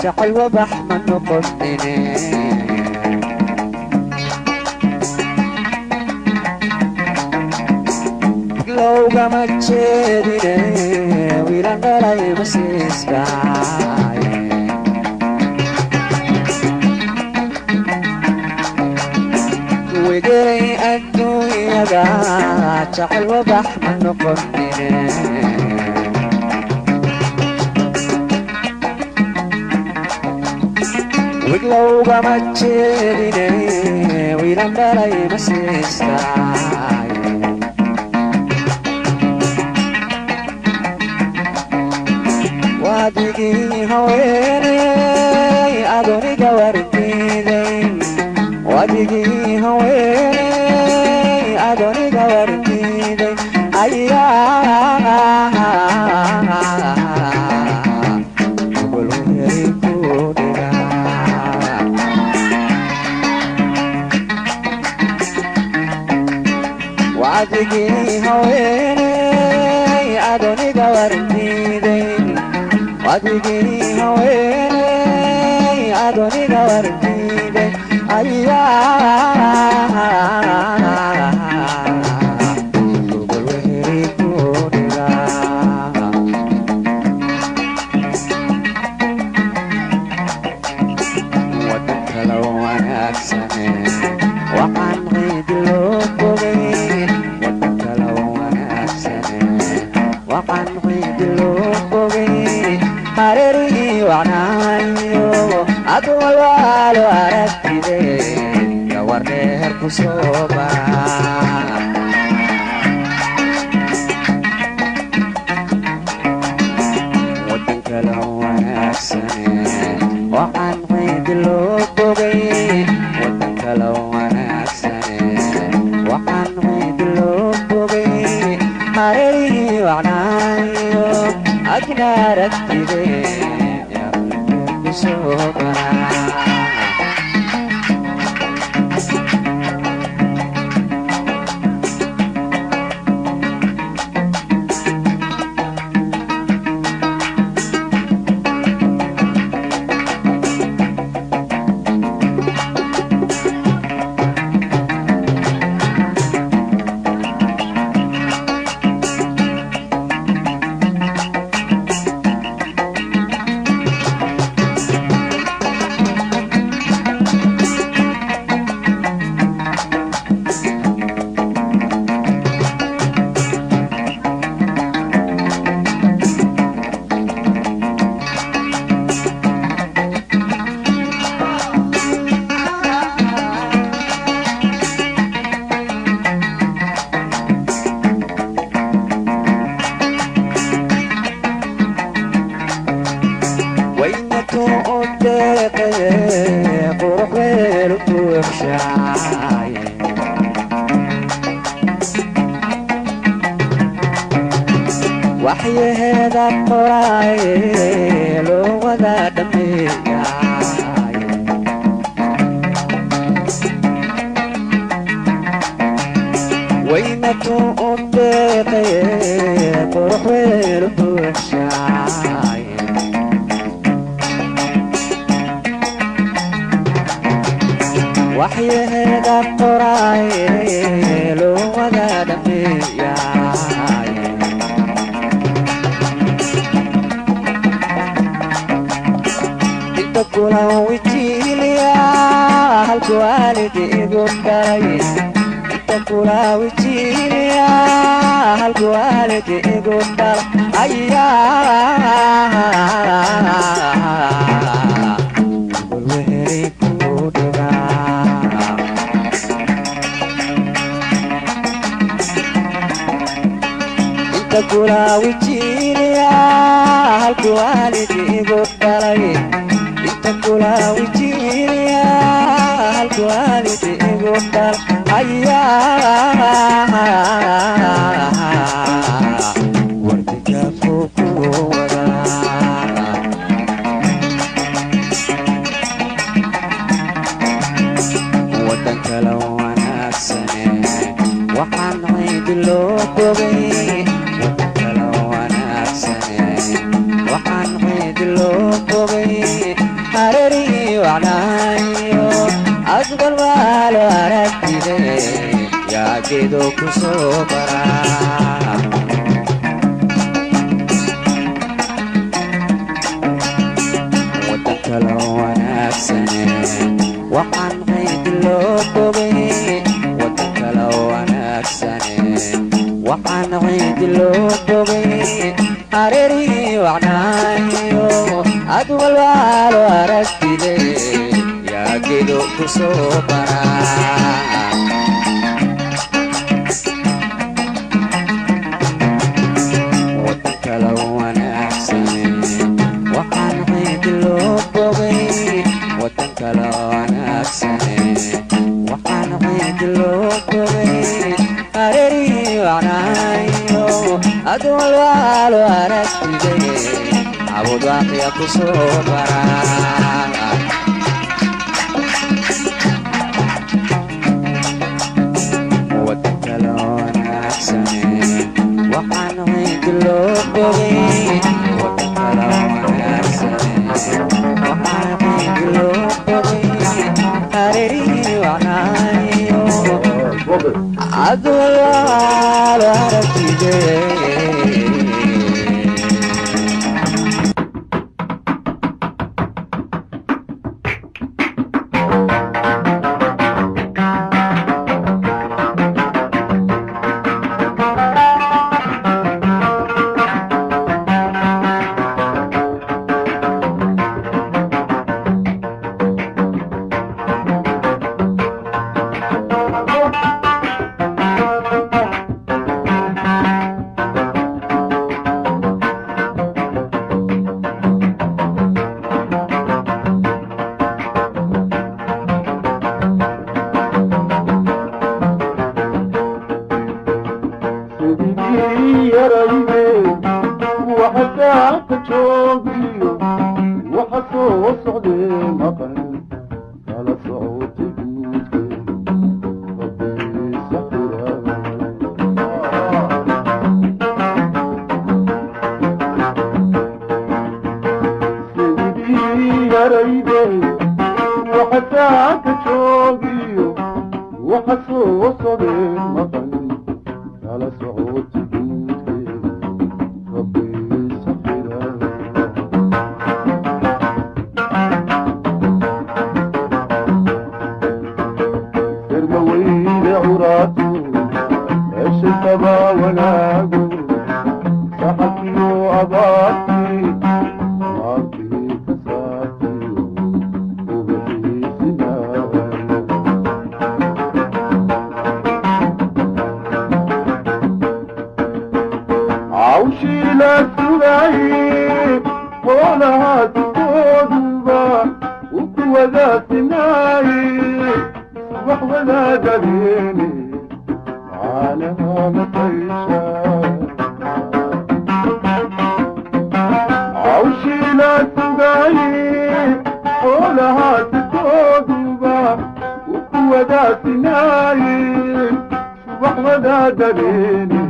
Jacayl wabax ma noqonine. Lowgama jeedine, wiilan dhalay ma siistaay. Wegelay adduunyada, jacayl wabax ma noqonine. Wiglowgama jeedine, wiilan dhalay ma siistaay. Wadigii haweeney adooniga wardiiday, wadigii haweeney adooniga wardiiday, ayaa gogol weheri ku dhiga. Wadigii haweeney adooniga wardiiday, wadigii haweeney adooniga wardiiday, ayaa gogol weheri ku dhiga. Wadan kala wanaagsane, waxaan ciidi loo bogay. Wadan kala wanaagsane, waxaan ciidi loo bogay. Hareerihii wacnaayo adwalwaalo aragtide, gawar dheer ku soo bara. Wadan kala wanaagsane, waxaan ciidi loo bogay. Wadan kala wanaagsane, waxaan ciidi loo bogay. Hareerihii wacnaayo adna aragtide, ku soo bara. Waynato u deeqaye, qurux weelu buuxshaay. Waxyaheeda qoraaye loo wada dhameeyaay. Waynato u deeqaye, qurux weelu buuxshaay. Waxyaheeda qoraaye loo wada dhameeyaay. Inta kulan wijiiliya halku waalidi igu dhalay, inta kula wijiiliya halku waalidi igu dhala, ayaa gogol weheri ku dhiga. Inta kula wijiiliya halku waalidi igu dhalay, inta kula wijiiliya halku waalidi igu dhala, ayaa wardiga ku wada. Wadan kala wanaagsane, waxaan ciidi loo bogay. Wadan kala wanaagsane, waxaan ciidi loo bogay. Hareerihii wacnaayo adbalwaalo aragtide yaa geedo ku soo baraa. Waddan kaloo wanaagsane waxaan qayd loo bogay, waddan kaloo wanaagsane waxaan ciid loo bogay. Hareerihii wacnaayo adwalwaalo aragtide yaa geedo ku soo baraa. Waddan kaloo wanaagsane waxaan ciid loo bogay, waddan kaloo wanaagsane waxaan ciid loo bogay. Hareerihii wacnaayo adwalwaalo aragtide abudwaaqya ku soo baraa. Waddan kaloo wanaagsane waxaan ciid loo bogay, waddan kaloo wanaagsane waxaan ciid loo bogay. Hareerihii wacnaayo adwalwaalo aragtide. Sidii yarayde waxa ka joogiyo waxa soo socdee maqan kala socotay guudke Rabbi saxira. Sidii yarayde waxa ka joogiyo waxa soo socdee maqan kala socotay guudke Rabbi saxira. Firmaweyne curaatu heshay qaba wanaagu saxakiyo abaartii maarkii ka saartiyo ubixiisinaa. Cawshii la sugaayey xoolaha tukooduba uku wadaasinaayey subax wadaagadeeni caanaha mataysha. Cawshii la sugaayey xoolaha tukooduba uku wadaasinaayey subax wadaagadeeni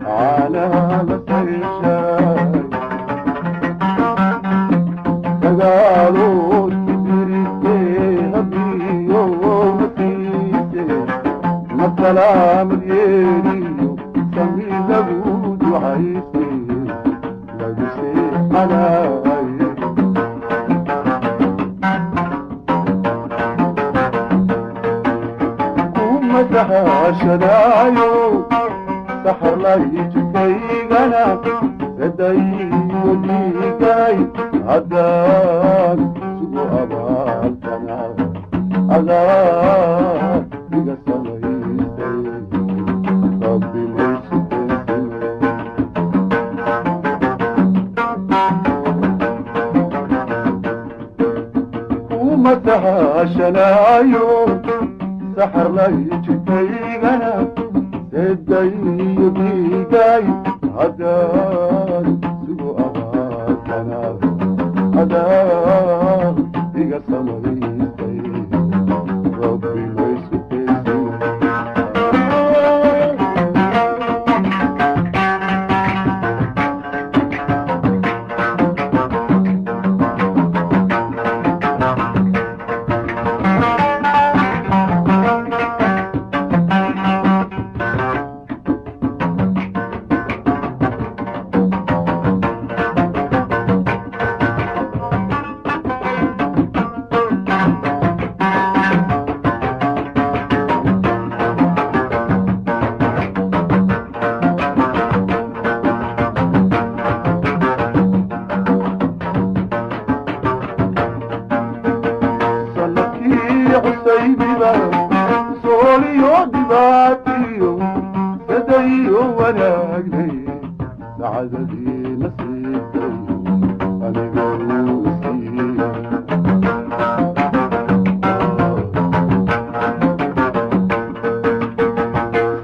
caanaha mataysha. Sagaalood dirite habiyo masiise masalaamad yeeliyo sami lagu ducayse lagu seexanaaye. Kuma saxaashanaayo saxarlay jidkaygana sadayo dhiigay haddaan sugo abaalkana adaa iga samaysay Rabbi maysu keensimay. Kuma saxaashanaayo saxarlay jidkaygana sedayo dhiigay haddaan sugo abaalkana adaa iga samaysay Rabbi maysu keensimay. cusaybiba sooliyo dhibaatiyo sadayo wanaagnay sacadadii nasiibkay aniga uu isiiyey.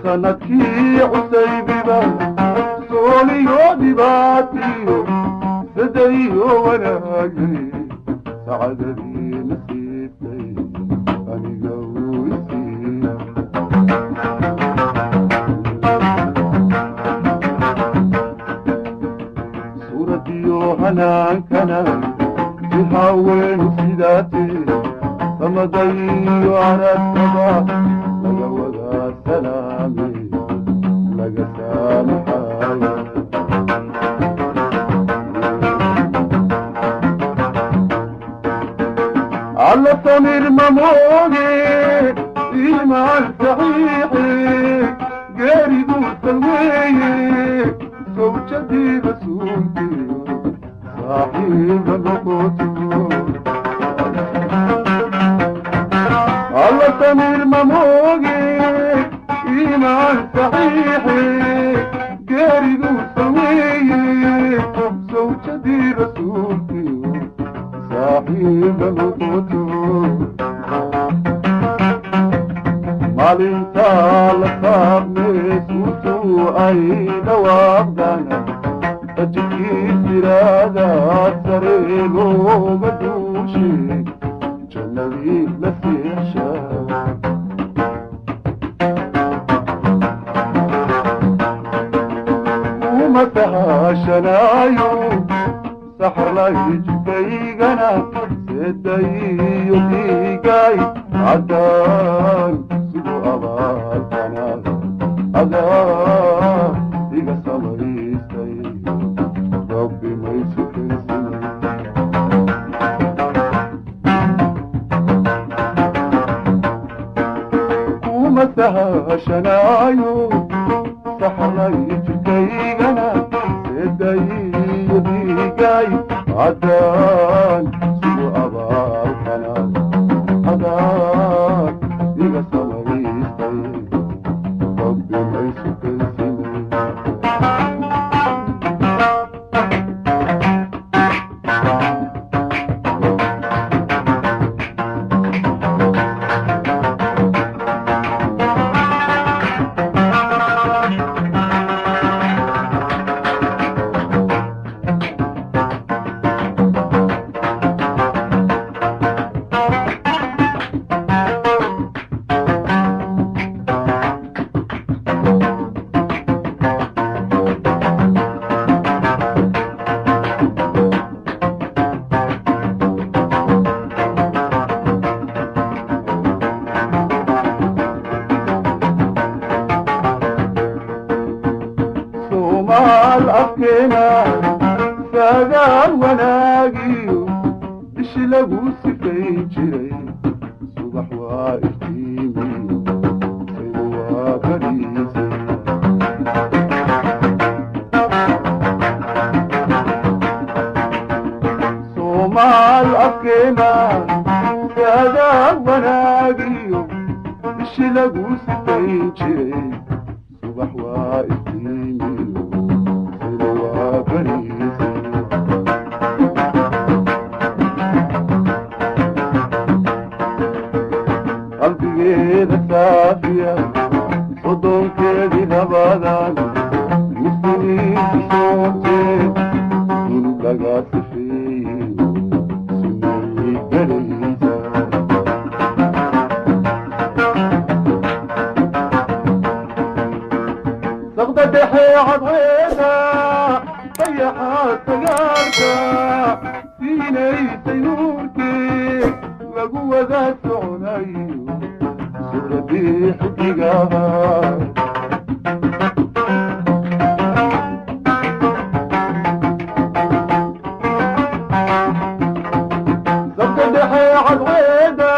Sanadkii cusaybiba sooliyo dhibaatiyo sadayo wanaagnay sacadadii nasiibkay aniga uu isiiyey. Suuradiyo hanaankana si haweenu sidaatee samadayo aradkaba laga wada salaamay laga saamaxayo. Alla samir mamooge iimaan saxiixi geeridu salweeye sawjadii rasuulkiyo saaxiiba noqoto. Alla samir mamooge iimaan saxiixi geeridu salweeye sawjadii rasuulkiyo saaxiiba noqoto. Maalintaa la saabmee suurtuu ay dhawaaqdana rajidkii siraadaad sare looga duushe jannadii la seexsha. Uma sahashanaayo saxarlay jidkaygana sedayiyo dhiigay caddaan sugu abaalkana adaa iga samaystay rabbi maysu kensinay. Kuma sahashanaayo saxarlay jidkaygana sedayiyo dhiigay caddaan sugu abaalkana adaa iga samaystay rabbi maysu kensinay. Soomaal afkeena sagaal wanaagiyo bishi lagu sifayn jiray subax waa iftiimiyo saygu waa bariisay. Soomaal afkeena sagaal wanaagiyo bishi lagu sifayn jiray subax waa iftiimiyo saygu waa bariisay. Qalbigeeda saafiya soddonkeedii labadan muslimiintu soonteed dunub laga sifeeyey sunnay gelaysa. Saqda dhexe cadceeda dayaxa sagaalka siinaysay nuurkii lagu wada soconayo suuradii xidigaha. Saqda dhexe cadceeda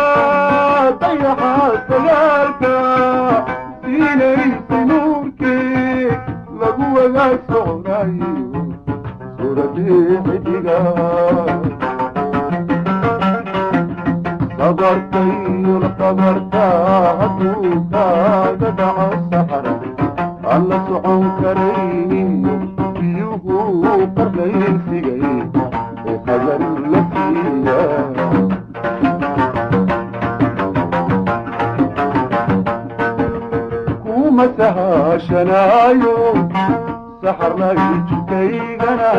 dayaxa sagaalka siinaysay nuurkii lagu wada soconayo suuradii xidigaha. Dhabartay hadduu kaaga dhaco saxara aan la socon karayniyo biyuhu qarlaysigay ee hagar la siiya. Kuma sahashanaayo saxarlay jidkaygana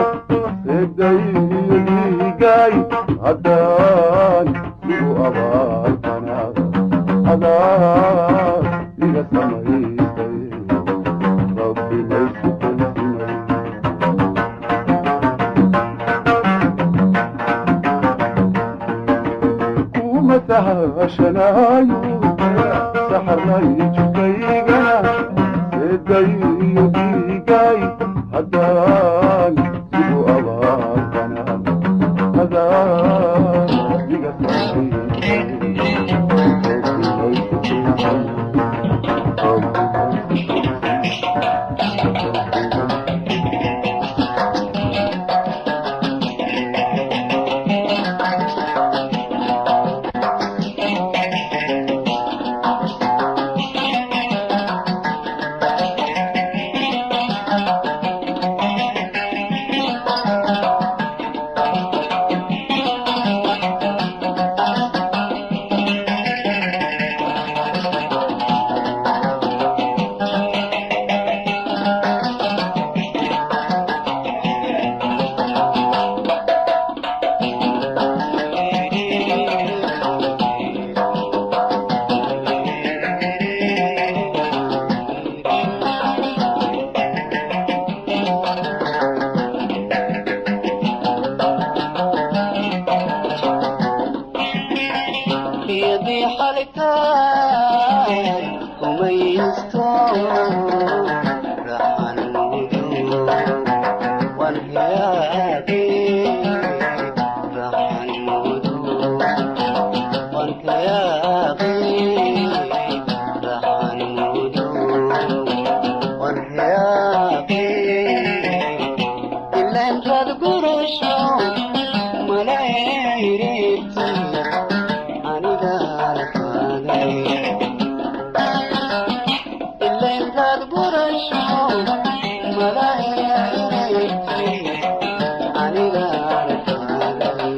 seedayo dhiigay haddaan sigu abaalkana adaa iga samaystay Rabbi maysu kunsimay. Kuma sahashanaayo saxarlay jidkaygana seedayo dhiigay haddaan sigu abaalkana adaa iga samaystay Rabbi maysu kunsimay. Rabbi maysu kunsimay. يضيح الكال وميزته راح الوجود والكيابي راح الوجود والكيابي راح الوجود والكيابي إلا أنت قرشو ملايرتي aniga arkaday ilayntaad gurasho malayrti aniga arkaday.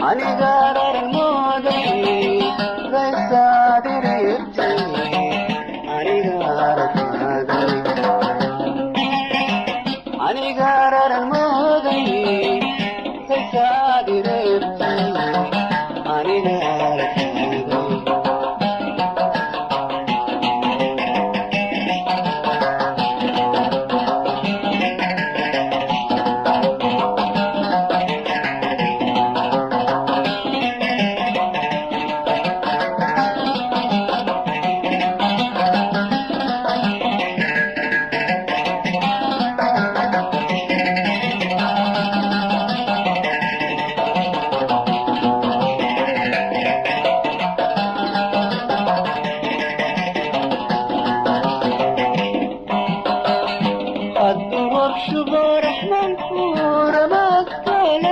Aniga raran mooday raysaadirirtay aniga rafaaday aniga raran mooday raysaadirirtay aniga rafaaday. الدروب شبور احنا الفورة ما قال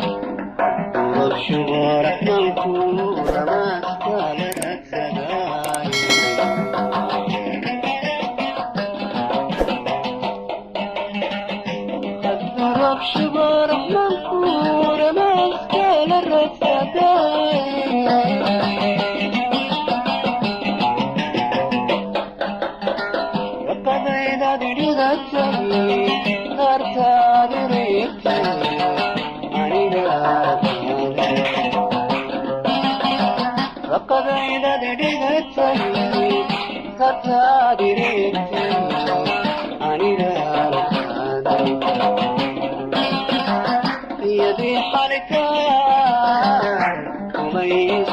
الدروب شبور احنا الفورة ما قال الدروب شبور احنا الفورة ما قال يدي حركات وميز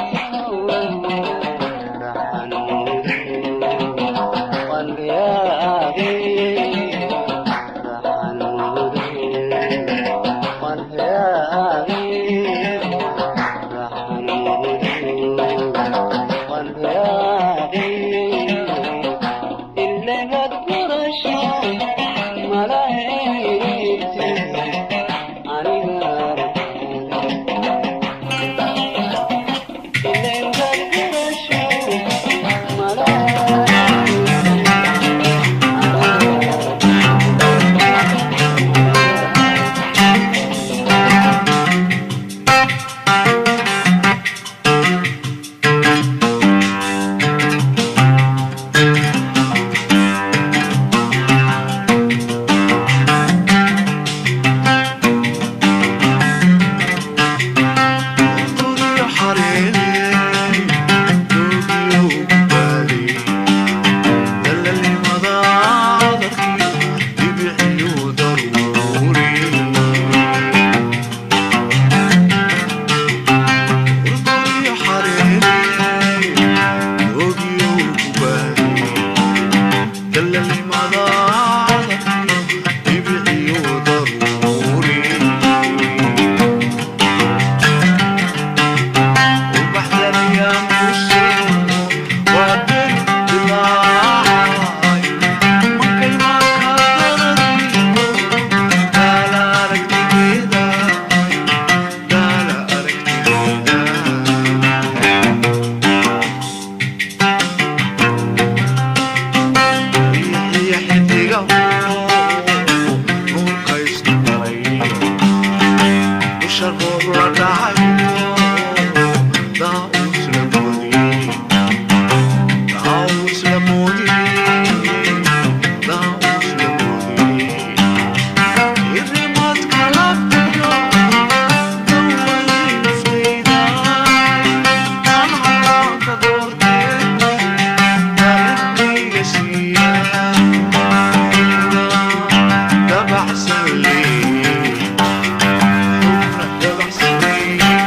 Thank you.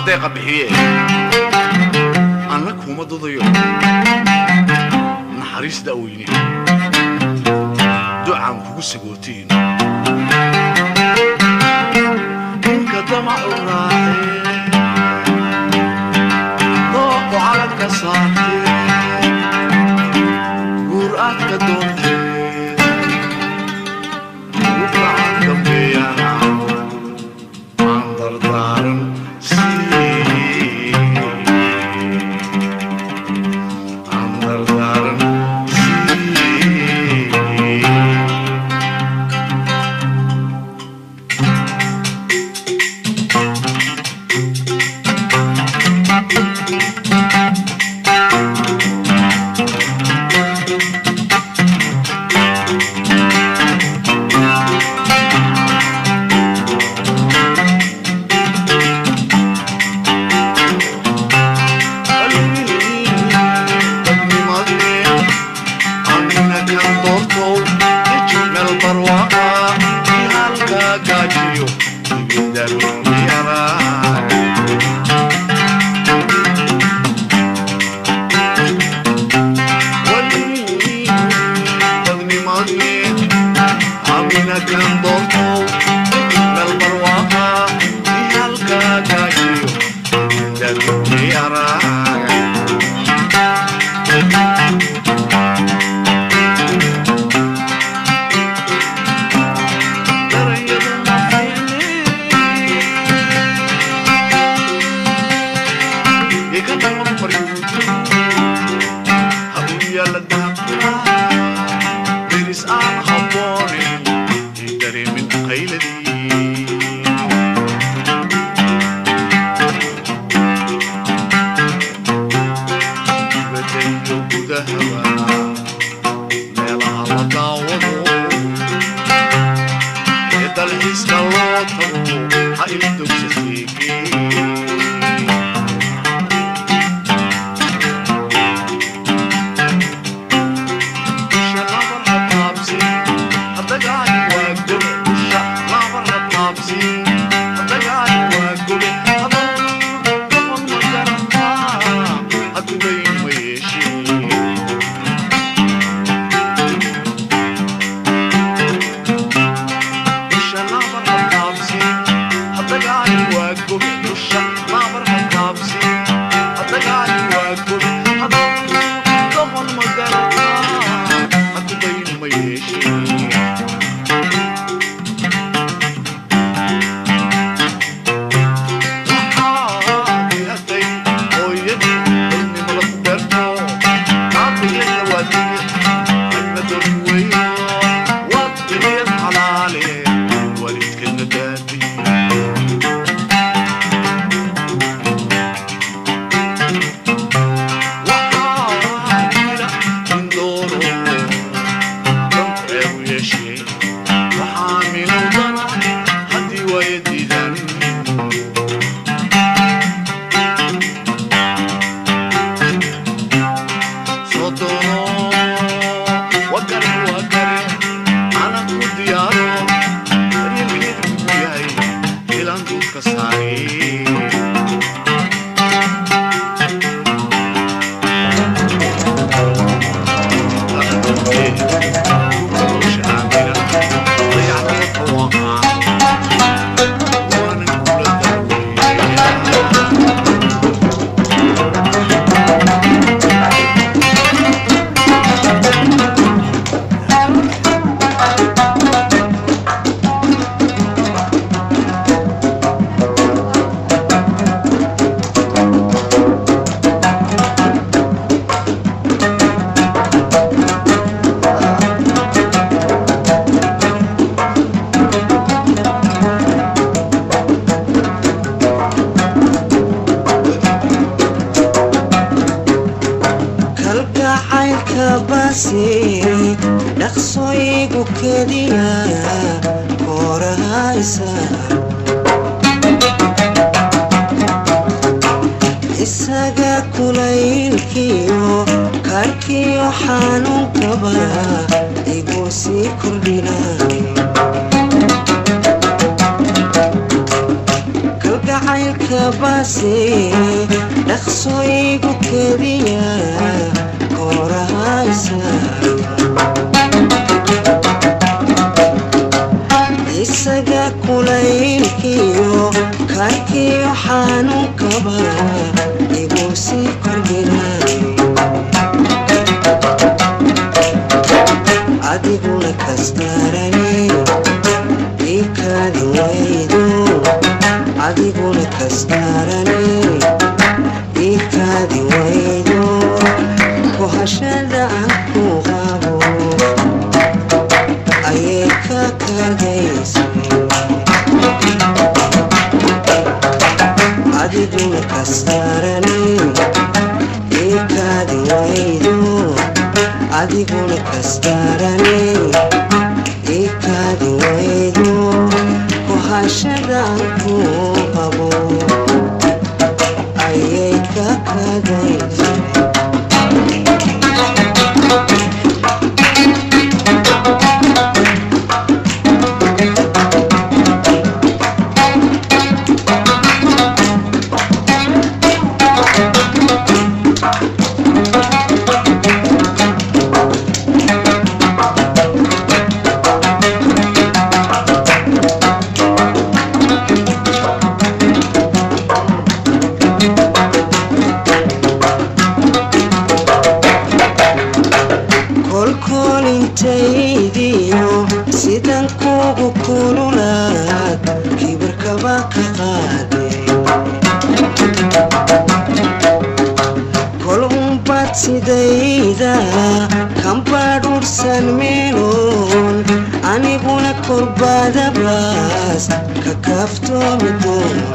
Deeqa bixiye, anna kuma dudayo naxariis da'weyne, ducaan kugu sagootiin ninka damacu raace, dooqu calanka saartee, guur aad ka doontee ugu gacan dambeeyana aan dardaaran sii, aan dardaaran sii. Dhaqsoygu keliya korahaysa isaga kulaylkiyo karkiyo xanuunkaba igu sii kordhina. Kalgacaylka Kaadka base dhaqso igu kediya koorahaysa. Isaga kulaylkiyo kaarkiyo xanuunkaba igu sii kordhinay, adiguna kastarane ikaadi waydo, adiguna kastarane ikaadi waydo. Kuhashada aan ku qabo ayay ka kadaysay, adiguna kastarane ikaadi waydo, adiguna kastarane ikaadi waydo. Kuhashada aan ku qabo ayay ka kadaysay. Kolkolintaydiyo sidan kugu kululaad kibirkaba ka qaade, kol unbaad sidayda kambadhursan meeloon, aniguna korbadabaas ka kaaftoomi doona.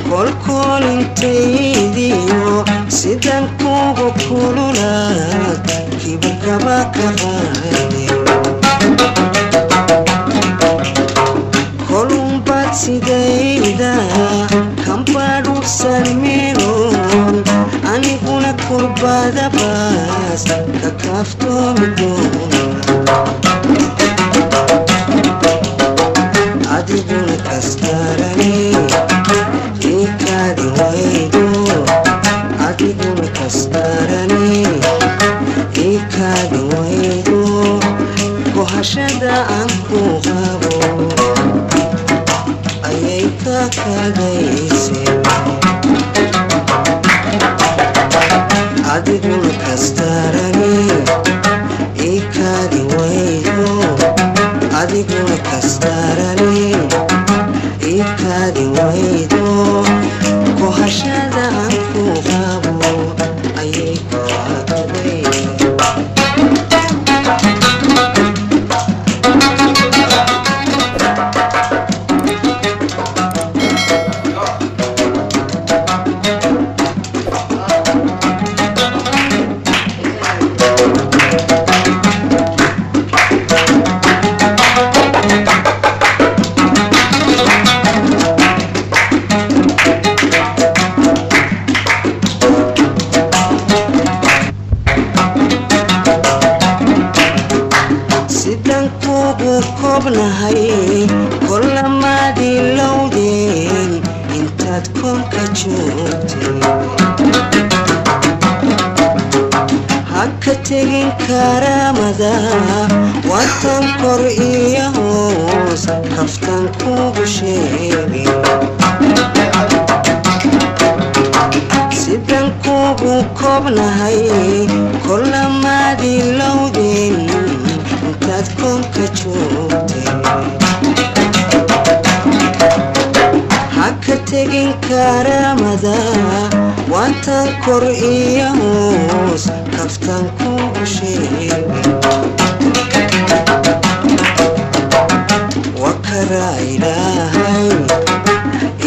Kolkolintaydiyo sidan kugu kululaad kibirkaba ka qaade, kolunbaad sidayda kambadhursan meeloon, aniguna kurbadabaas ka kaaftoomi doona. Adiguna kastarane ikaadi waydo, adiguna kastarane ikaadi waydo. Kuhashada aan ku qabo ayay ka kadaysay, adiguna kastarane ikaadi waydo, adiguna kastarane ikaadi waydo. Kuhashada aan ku qabo ayay ka kadaysay. Sidan kugu koobnahay kolamaadii lowdeen intaad koonka joogtay, ha ka tegin karaamada waatan kor iyo hoos kaftan kugu sheegay. Sidan kugu koobnahay kolamaadii lowdeen intaad koonka joogtay, ha ka tegin karaamada waatan kor iyo hoos kaftan kugu sheegay. Wa karaa ilaahay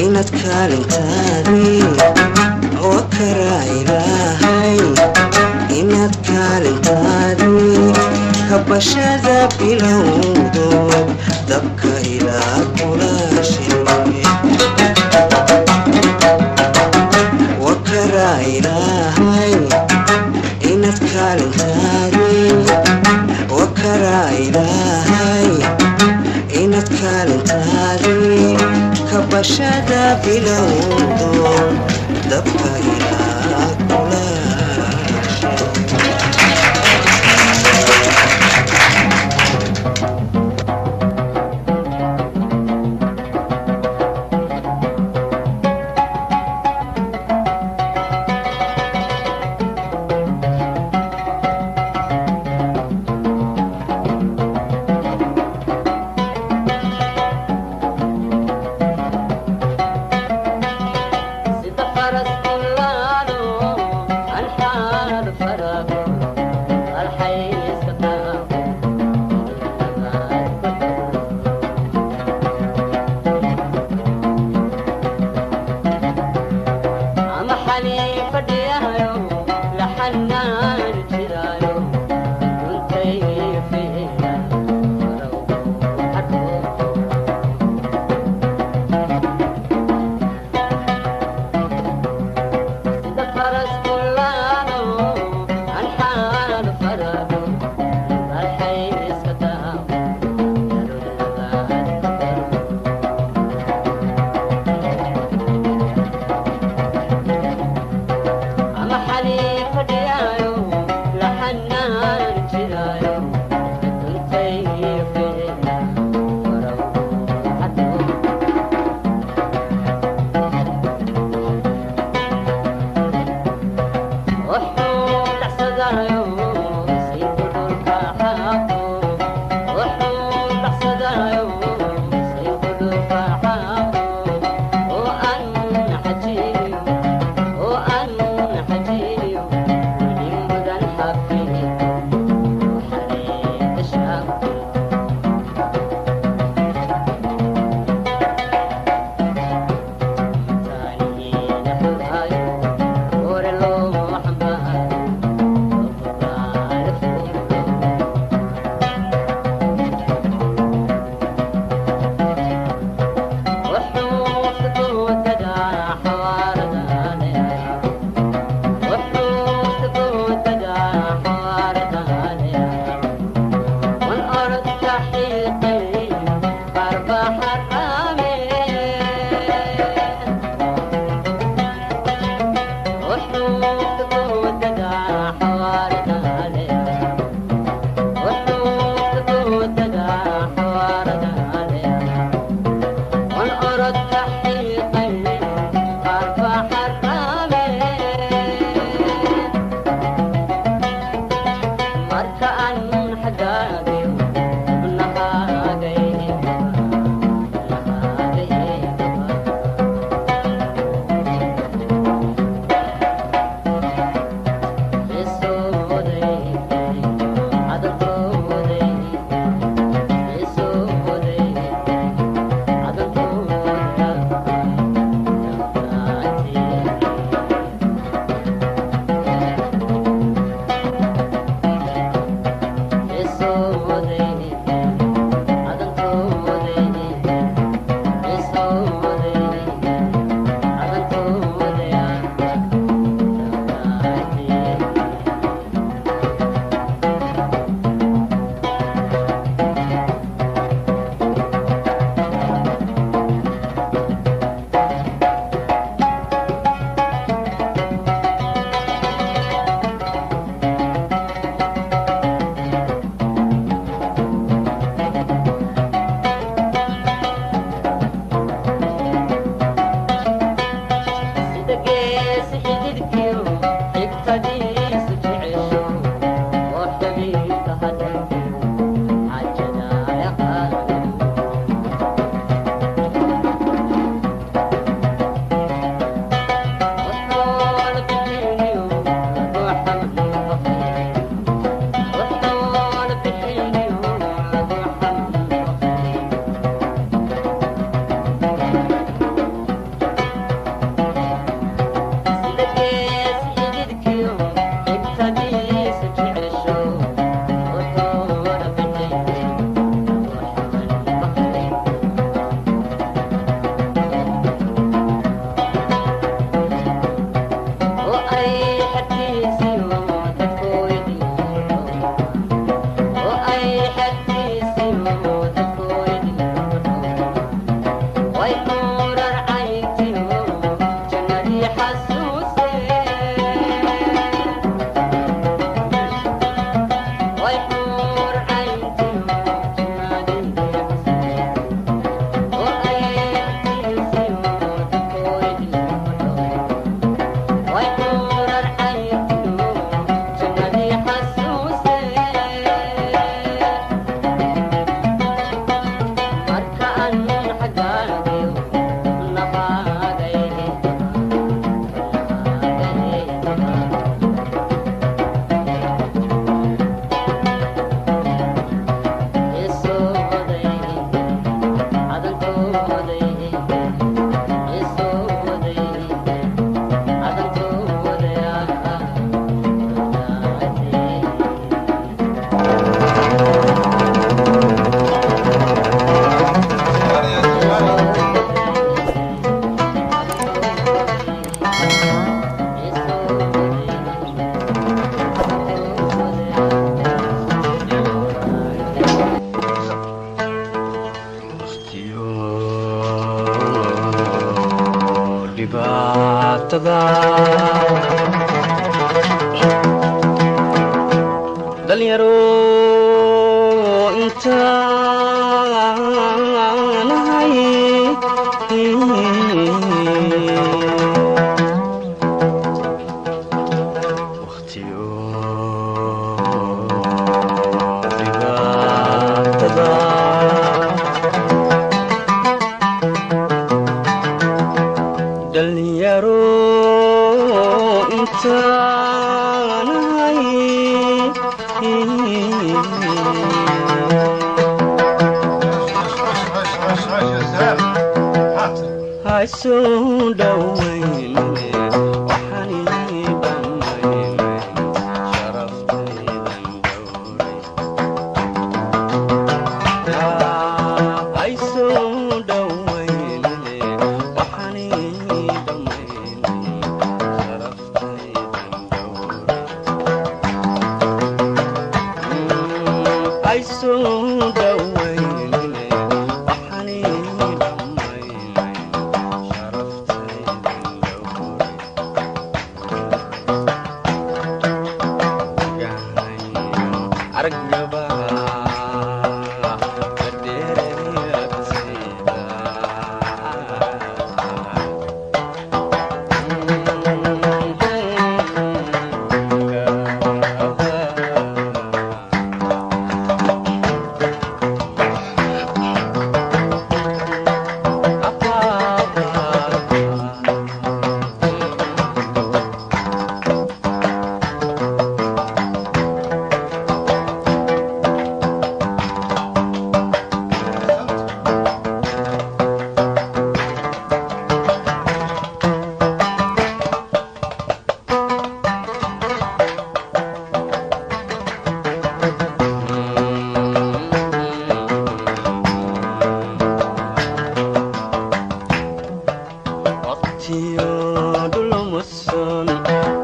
inaad kaalintaadii, wa karaa ilaahay inaad kaalintaadii kabashada bilowdo dabka ilaa kulaashay. Wa karaa ilaahay inaad kaalintaadii, wa karaa ilaahay inaad kaalintaadii. Gubashada bilowdo dabka ilaa kulaasho. Sida faras kulaalo anxaal farago alxayska taago. Ama xalii fadhiyayo laxanaan jiraayo runtay fiila farawgo hadhoo. Sida faras kulaalo anxaal farago alxayska taago. Ama xalii fadhiyaayo laxanaan jiraayo runtay fiila farawgo hadhoo. Wuxuu dhacsadaayo sayku dhulka xaaqo, wuxuu dhacsadaayo sayku dhulka xaaqo, oo aan xajiiniyo, oo aan xajiiniyo weli mudan xafido xareeda shaaqo. Dhibaatada dhalinyaro intaanahay waqtiyo dhibaatada dhalinyaro intaanahay haysoo dhawaynine waxaan ii dhammaynay sharaftaydan dhowray haysoo dhawaynine waxaan ii dhammaynay sharaftaydan dhowray haysoo dhawaynine waxaan ii dhammaynay sharaftaydan dhowray gahayo araggaba kadheeragtayda. Waqtiyo dhulumusun,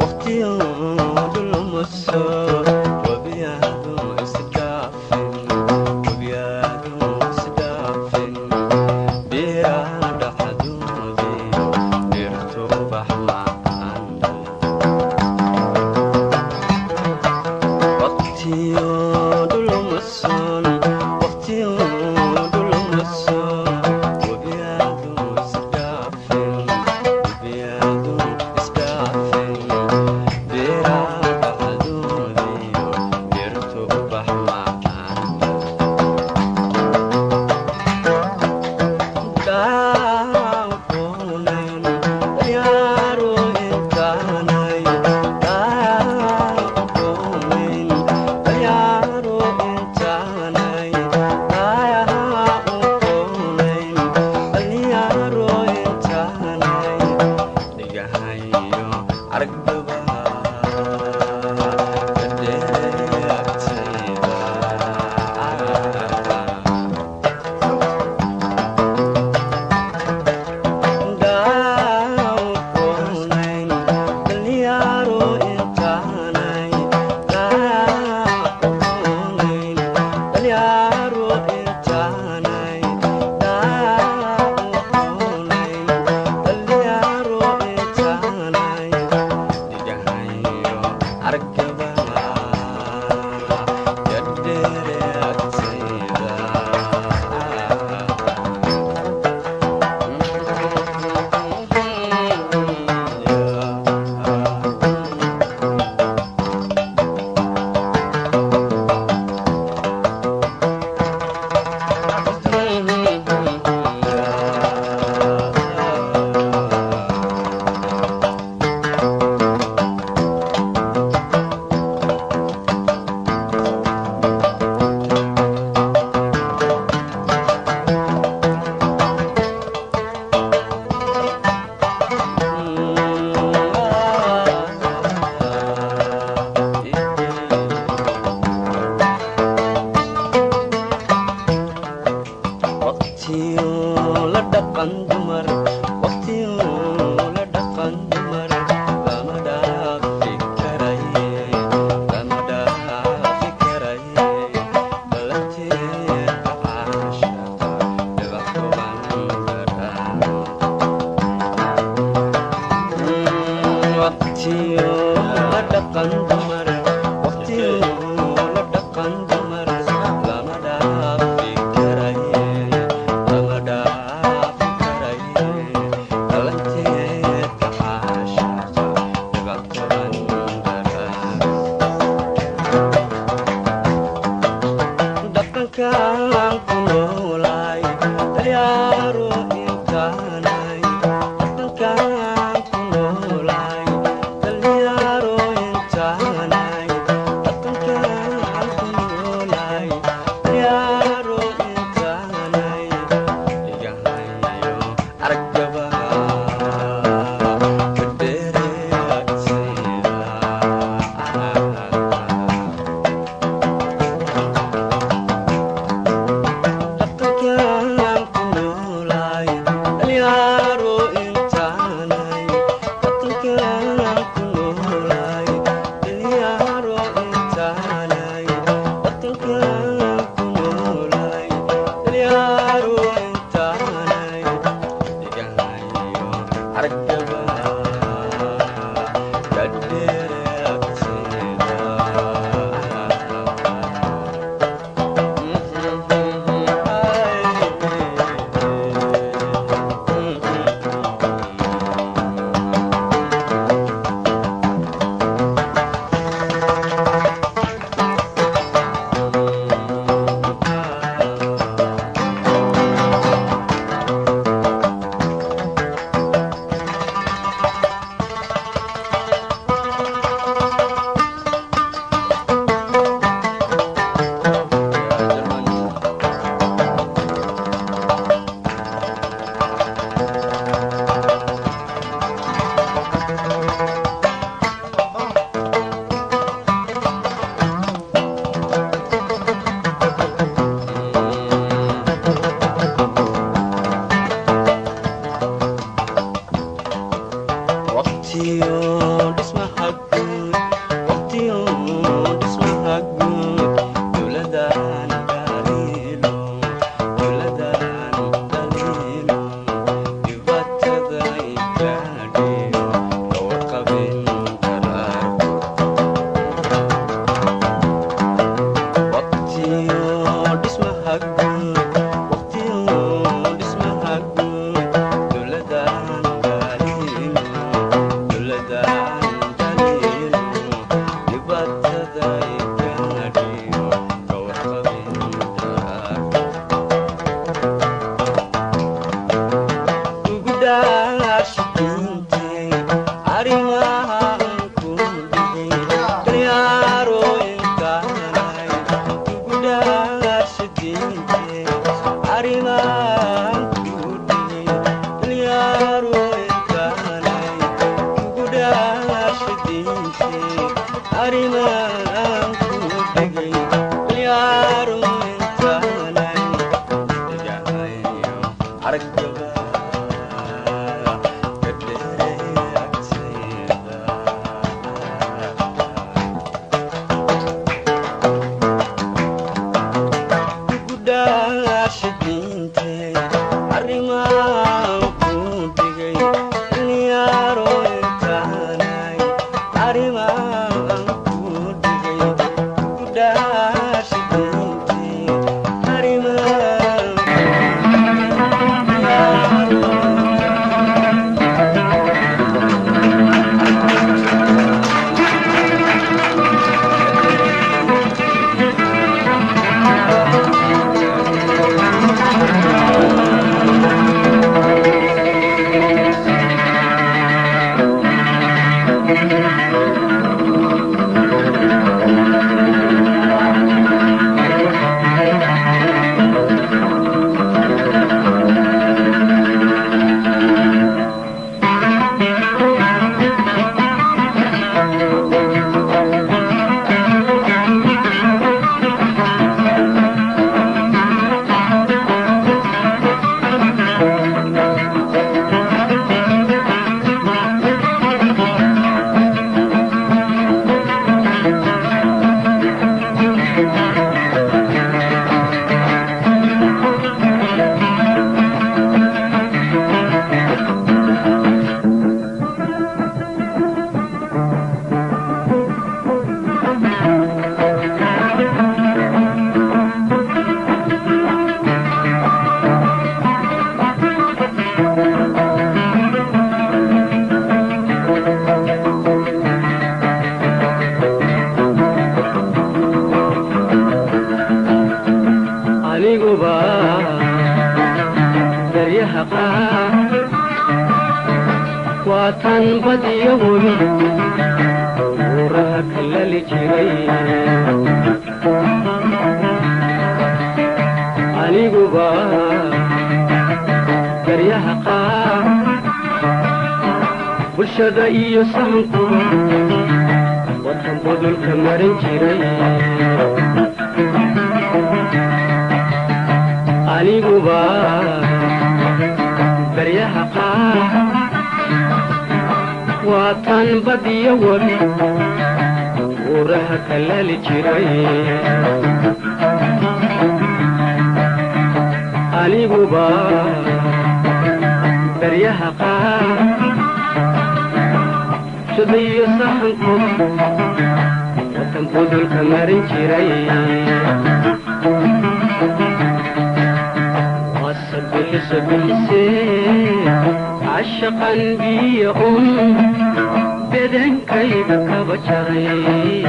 waqtiyo dhulumusun, wabiyadu isdhaafin, wabiyadu isdhaafin, beeraha dhaxdoodiyo dhirtu ubax macaan dhalin. Waqtiyo dhulumusun, waqtiyo dhulumusun, wabiyadu isdhaafin, wabiyadu isdhaafin, beeraha dhaxdoodiyo dhirtu ubax macaan dhalin. Argaba. Argaba. Waqtiyo la dhaqan dumar, waqtiyo la dhaqan dumar, lama dhaafi karaye, lama dhaafi karaye, dhalanteeda caashaqa dhibac kuban daran. Arrimaan ku dhigay dhalinyaro intaanay kugu dhaasha diinte. Arrimaan ku dhigay dhalinyaro intaanay dhigahayo aragaba ka dheeray agtayda. Aniguba daryaha qaar waa tan badiyo webi buuraha kalali jiray. Aniguba daryaha qaar bulshada iyo sahanku watan budulka marin jiray. Aniguba baryaha qaar waa tan badiyo webi buuraha kalali jiray. Aniguba baryaha qaar bulshada iyo sahanku watan budulka marin jiray. Bixise cashaqan biyo un bedankayga kaba jaray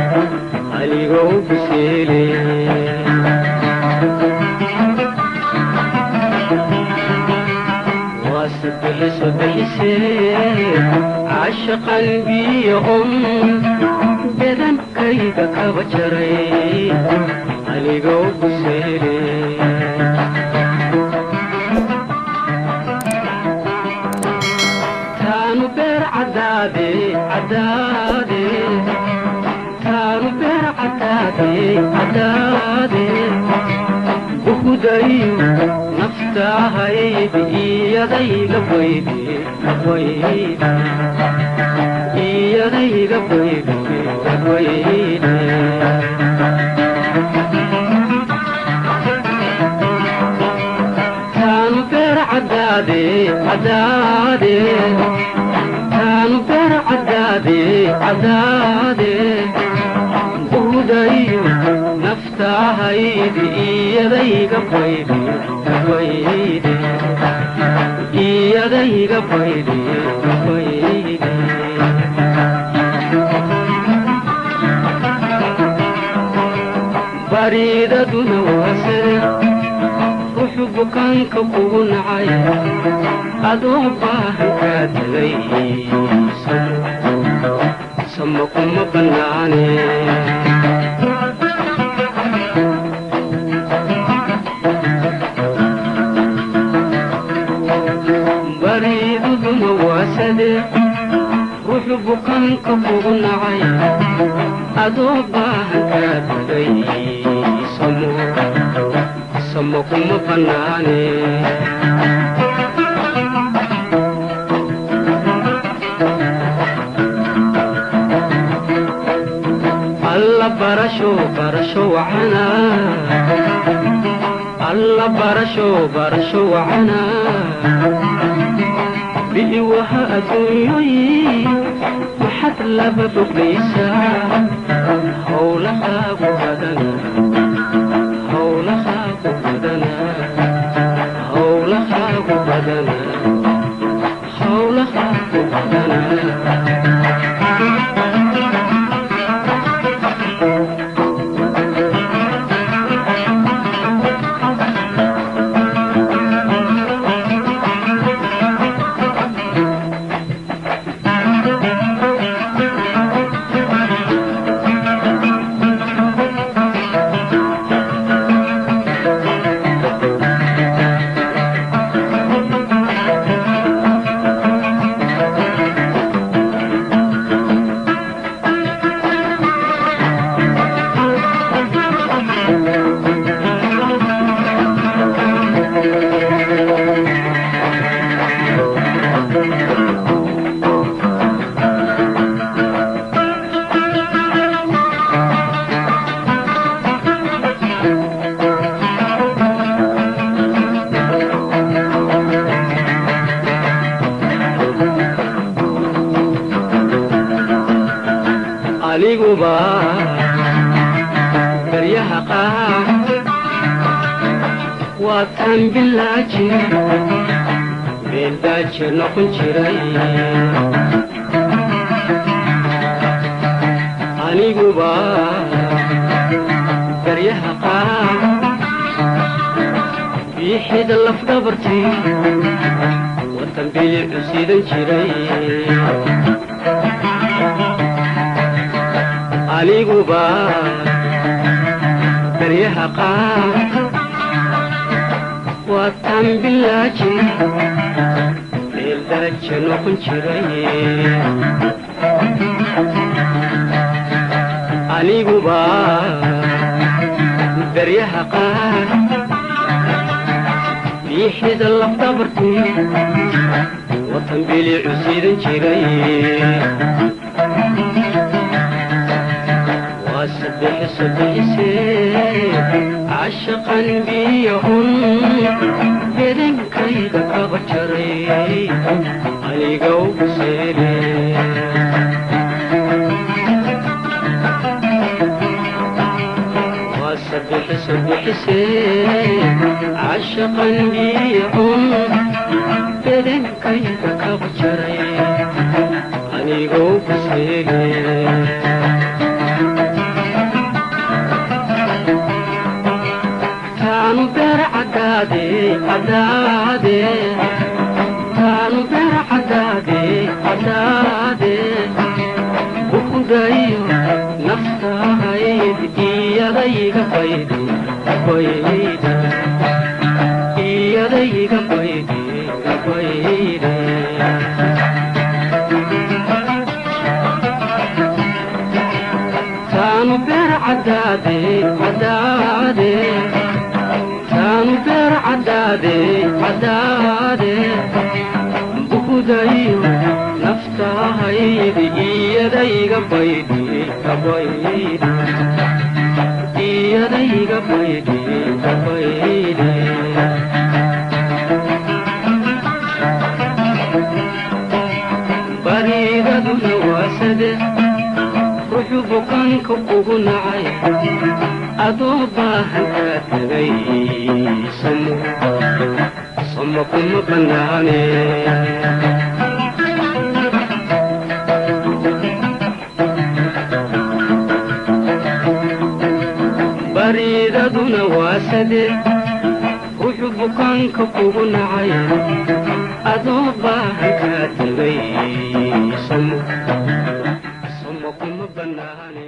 anigoo biseele. Waase bixise cashaqan biyo un bedankayga kaba jaray anigoo biseele. Taanu beer cadaade cadaade, taanu beer cadaade cadaade, buhudayu naftahayd iyadayga bayde bayde, iyadayga bayde bayde. Taanu beer cadaade cadaade, taanu beer cadaade cadaade, buhudayu naftahayd iyadayga bayde bayde, iyadayga bayde bayde. Bariidaduna waa sare ruuxu bukaanka kugu nacay adoo baahan kaa tagay, sama kuma bannaane. Bukaanka kugu nacay adoo baahan kaa tagay, samo samo kuma bannaane. Alla barasho barasho wacana, alla barasho barasho wacana, bi'iwaha adduunyoyi maxad laba boglaysaa? Howlahaagu badana, howlahaagu badana, howlahaagu badana, howlahaagu badana. Aniguba baryaha qaar waa taan bilaaji beeldaaje noqon jiray. Aniguba baryaha qaar biixida lafdhabartii watan bilicu siidan jiray. Aniguba baryaha qaar waa taan bilaaji beeldaaje noqon jiray. Aniguba baryaha qaar biixida lafdhabartii watan bilicu siidan jiray. Sabixisee cashaqan biyahun bedankayga kaba jaray anigow seere. Waa sabixisee cashaqan biyahun bedankayga kaba jaray anigow seere. Taanu beer cadaade cadaade, taanu beer cadaade cadaade, bukudayo naftahayd iyadayga baydi baydi, iyadayga baydi baydi. Taanu beer cadaade cadaade, taanu beer cadaade cadaade, bukudayo naftahaydi iyadayga baydi baydi, iyadayga baydi baydi. Bariidaduna waasade ruuxu bukaanka kugu nacay adoo baahan kaa tagay, samo samo kuma bannaane. Bariidaduna waasade ruuxu bukaanka kugu nacay adoo baahan kaa tagay, samo samo kuma bannaane.